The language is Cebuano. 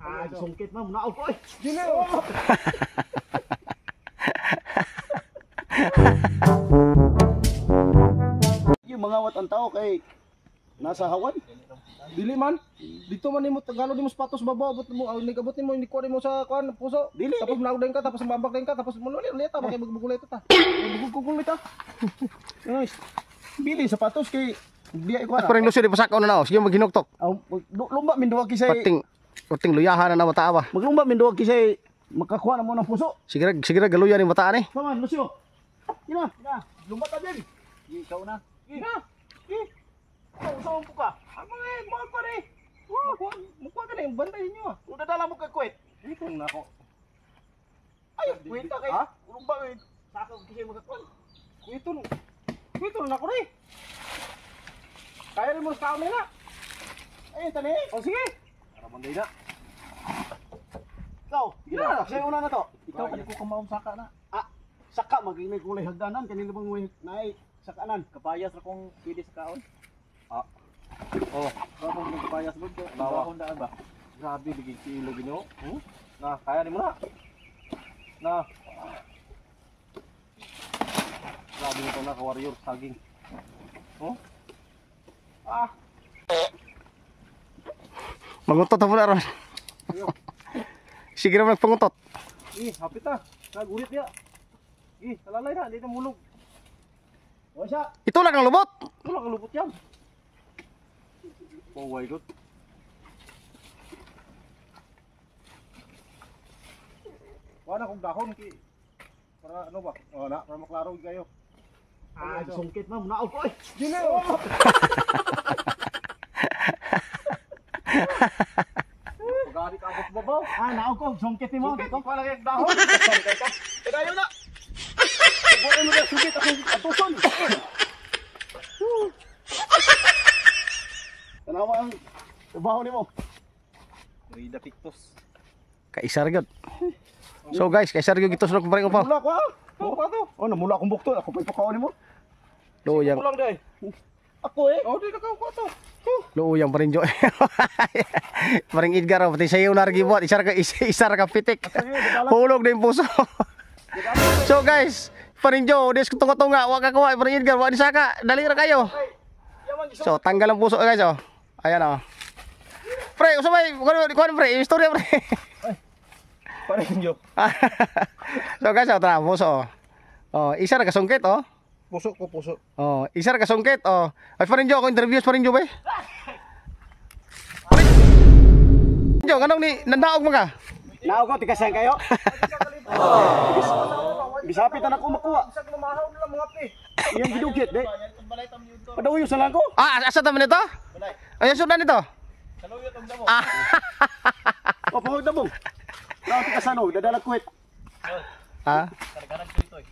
Ah, sungkit ma'am, naog ko eh. Dili oh. Yung mga wat ang tao kay nasa hawan. Dili man. Dito man nimo Tagalog nimo sapatos babaw abot mo nigabot nimo ni kuha nimo sa kuan puso. Dili. Tapos manaog din ka tapos mabak din ka tapos mo ulit ulit ta bakit magbugulay ta. Bugugugul ta. Nice. Bili sapatos kay biya ko na. Parang Lucio di pasakaw na nao. Sige maghinuktok. Aw, lumba min duwa kisay. Pating pating luyahan na na mata ba. Maglumba min duwa kisay makakuha na mo ng puso. Sige ra sige ra galuyan ni mata ni. Come on, Lucio. Ina, ina, lumba ta din. Ikaw na. Ina. Eh, Oh, usawan po ka. ang mga mga ko ni. Mukuha mukuha ka na yung bantay ninyo ah. Kung dadala mo kay kwet. Dito na ako. Ay, kwenta kay Ha? lumba kay sakaw kisay makakuha. Ito. Ito na ako ni. Kaya rin mo sa kaon na. Ayun tani. O sige. Para banday na. Ikaw, Ina. Sa'yo una na to. Ikaw kani ko kamaong saka na. Ah, saka maging kulay hagdanan kanila bang may naay sakanan. Kapayas ra kong pwede sa kaon. Ah. Oh, Bago mo kapayas bud ko. Bawa. Dahon daan ba? Grabe bigig kilo ginoo. Na, kaya ni mo na. Na. Grabe nito na ka-warrior saging. Oh. Ah, Mangutot na po na ron. Sige ra magpangutot. eh, hapit na. Nagulit niya. Eh, alalay na, hindi na mulog. O siya, Ito lang ang lubot. Ito lang, lubot yan. Oh my God. Wala akong dahon ki para ano ba? Oh, na, para maklaro kayo. ah, sungkit ma'am, naog ko eh. Dili oh. Gari ka abot babaw. Ah, naog ko, sungkit ni mo. Sungkit ko lang yung dahon. Tayo na. Buhay mo na sungkit akong atuson. Tanawa ang trabaho nimo. Rida Pictos. Kaisar gyud. So guys, kaisar gyud gito sulok paring upaw. Namula ko ah. Oh, pa to. Oh, namula akong bukto. Ako pa ipakaon nimo. Luyang Kulang day. Ako eh. Oh, di na ka ko to. luyang paring jo. Paring Edgar oh, pati sayo na gibuhat, isa ra ka isa ra ka pitik. Hulog na yung puso. So guys, paring Jo, des tunga-tunga, wa ka kuha, paring Edgar, wa ni saka, dali ra kayo. Yaman giso. So tanggal ang puso guys oh. Ayan oh. Pre, usa may kuan kuan pre, istorya pre. Paring jo. So guys, oh, tara puso. Oh, oh isa ra ka sungkit oh. Puso ko puso. Oh, isa ra ka sungkit oh. Ay paring Jo, ako interviews paring Jo ba? Paring Jo, nganong ni nandaog man ka? Naog ko tigasan kayo. Bisapit na ako makuha. Bisag mamahaw nila mga pre. Iyang gidugit de. Padawiyo sa lang ko. Ah, asa ta man ito? Ay, sudan nito. Ah, O pahod na mo. Naog tigasan og dadala kuwit. ha? Kargaran ko ito eh.